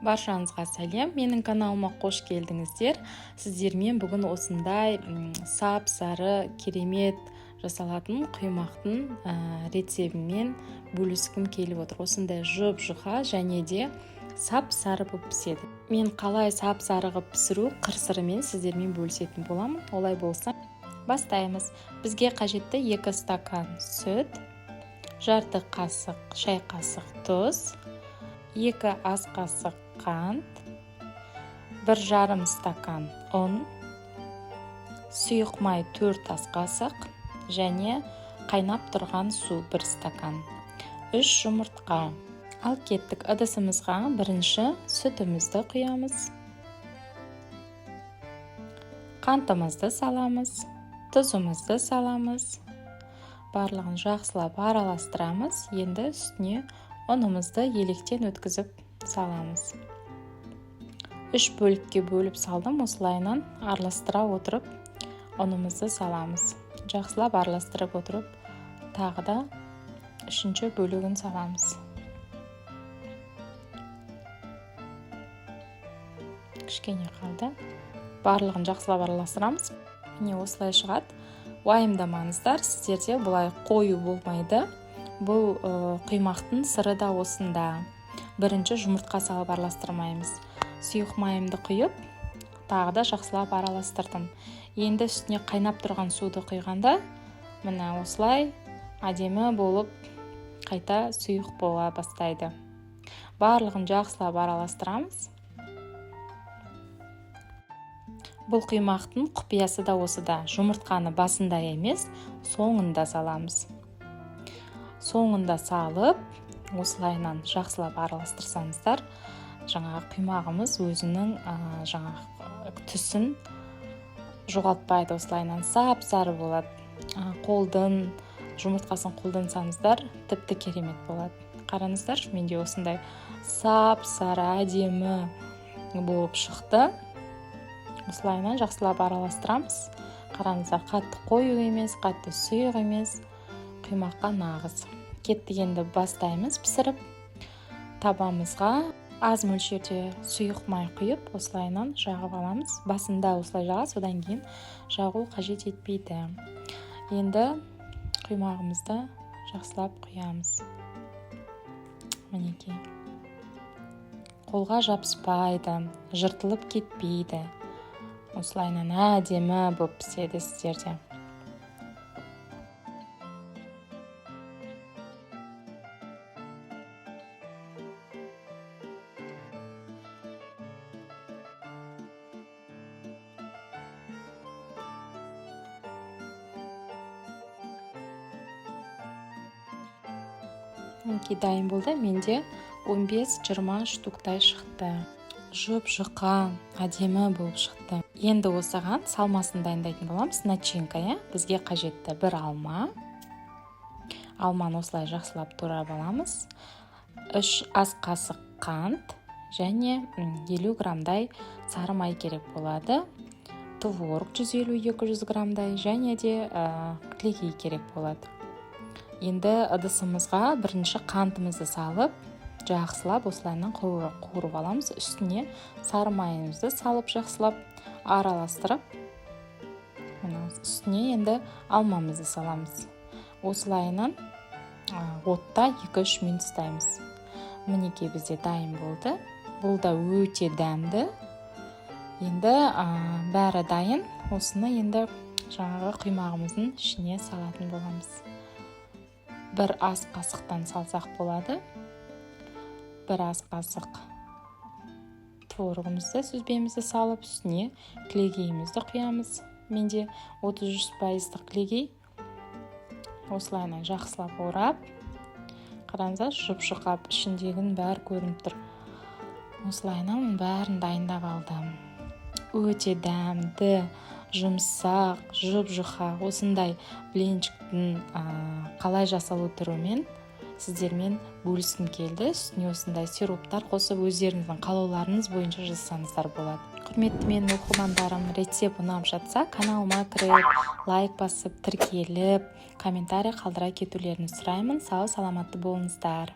Баршаңызға сәлем! Менің каналыма қош келдіңіздер. Сіздермен бүгін осындай сап-сары керемет жасалатын құймақтың рецебімен бөліскім келіп отыр. Осындай жұп-жұқа және де сап-сары болып піседі. Мен қалай сап-сары қылып пісіру қыр-сырымен сіздермен бөлісетін боламын. Олай болса, бастаймыз. Бізге қажетті 2 стакан сүт, жарты қасық шай қасық тұз, 2 ас қасық қант, 1,5 стакан ұн, сұйық май 4 ас қасық және қайнап тұрған су 1 стакан, 3 жұмыртқа. Ал кеттік, ыдысымызға бірінші сүтімізді құямыз, қантымызды саламыз, тұзымызды саламыз. Барлығын жақсылап араластырамыз. Енді үстіне ұнымызды електен өткізіп саламыз. 3 бөлікке бөліп салдым. Осылайынан араластыра отырып ұнымызды саламыз. Жақсылап араластырып отырып тағы да 3-ші бөлігін саламыз. Кішкене қалды. Барлығын жақсылап араластырамыз. Міне осылай шығады. Уайымдамаңыздар, сіздерде бұлай қою болмайды. Бұл құймақтың сыры да осында. Бірінші жұмыртқа салып араластырмаймыз. Сұйық майымды құйып, тағы да жақсылап араластырдым. Енді үстіне қайнап тұрған суды құйғанда, міне осылай әдемі болып қайта сұйық бола бастайды. Барлығын жақсылап араластырамыз. Бұл құймақтың құпиясы да осыда. Жұмыртқаны басында емес, соңында саламыз. Соңында салып, осылайынан жақсылап араластырсаңыздар, жаңағы құймағымыз өзінің жаңағы түсін жоғалтпайды. Осылайынан сап-сары болады. Қолдың жұмыртқасын қолдансаңыздар, тіпті керемет болады. Қараңыздаршы, менде осындай сап-сары әдемі болып шықты. Осылайынан жақсылап араластырамыз. Қараңыздар, қатты қою емес, қатты сұйық емес, құймаққа нағыз. Кеттік, енді бастаймыз пісіріп. Табамызға аз мөлшерде сұйық май құйып, осылайынан жағып аламыз. Басында осылай жағады, содан кейін жағу қажет етпейді. Енді құймағымызды жақсылап құямыз. Мінекей. Қолға жабыспайды, жыртылып кетпейді. Осылайынан әдемі болып піседі сіздерде. Мінекей, дайын болды. Менде 15-20 штуктай шықты. Жұп-жұқа, әдемі болып шықты. Енді осыған салмасын дайындайтын боламыз. Начинка, иә? Бізге қажетті бір алма. Алманы осылай жақсылап турап аламыз. 3 ас қасық қант және 50 граммдай сары май керек болады. Творог 150-200 граммдай және де кілегей керек болады. Енді ыдысымызға бірінші қантымызды салып, жақсылап осылайынан қуырып аламыз. Үстіне сары майымызды салып жақсылап араластырып, мына үстіне енді алмамызды саламыз. Осылайынан отта 2-3 минут ұстаймыз. Мінекей, бізде дайын болды. Бұл да өте дәмді. Енді бәрі дайын. Осыны енді жаңағы құймағымыздың ішіне салатын боламыз. 1 ас қасықтан салсақ болады. 1 ас қасық творогымызды, сүзбемізді салып, үстіне кілегейімізді құямыз. Менде 33% кілегей. Осылайынан жақсылап орап, қараңыздар, жұп-жұқап ішіндегінің бәрі көрініп тұр. Осылайынан бәрін дайындап алдым. Өте дәмді, жұмсақ, жұп-жұқа осындай блинчиктің қалай жасалу түрімен сіздермен бөліскім келді. Үстіне осындай сироптар қосып, өздеріңіздің қалауларыңыз бойынша жасасаңыздар болады. Құрметті менің оқырмандарым, рецепт ұнап жатса, каналыма кіріп, лайк басып, тіркеліп, комментарий қалдыра кетулеріңізді сұраймын. Сау саламатты болыңыздар.